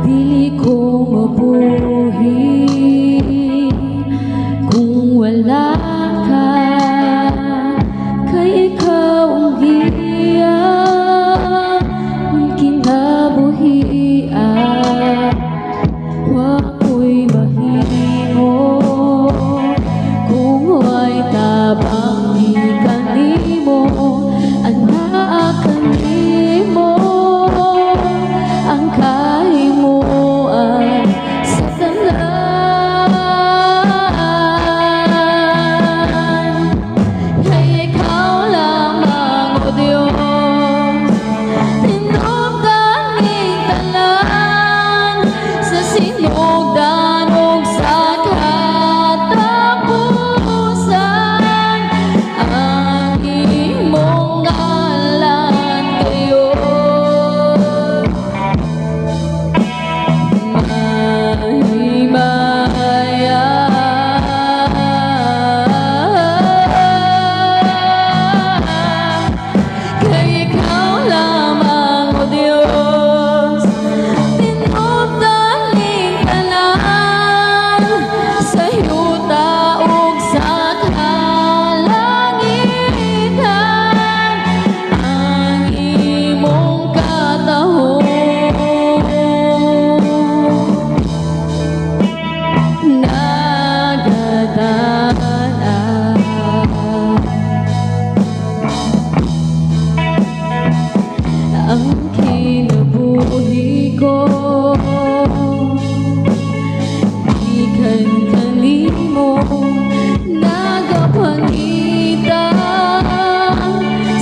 Dili ko mabuhi kung wala ka, kay ikaw ang giya ng kinabuhi. Wa ko'y mahimo kung way tabang gikan nimo. Anaa kanimo ang kahimuan sa tanan. Kay ikaw lamang, O Diyos, tinubdan ning tanan sa sinugdan ug sa katapusan. Ang imong ngalan kayo mahimaya. Kay ikaw lamang, O Diyos, tinubdan ning tanan sa yuta ug sa kalangitan. Ang imong katahom nagadan-an. Ang kinabuhi ko gikan kanimo, nagapangita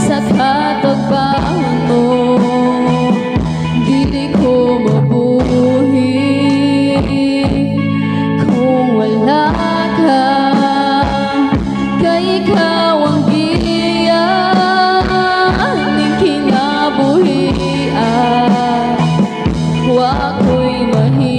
sa katugbangan mo. Dili ko mabuhi kung wala ka, kay ikaw ang giya ning kinabuhi. Wa ko'y mahimo.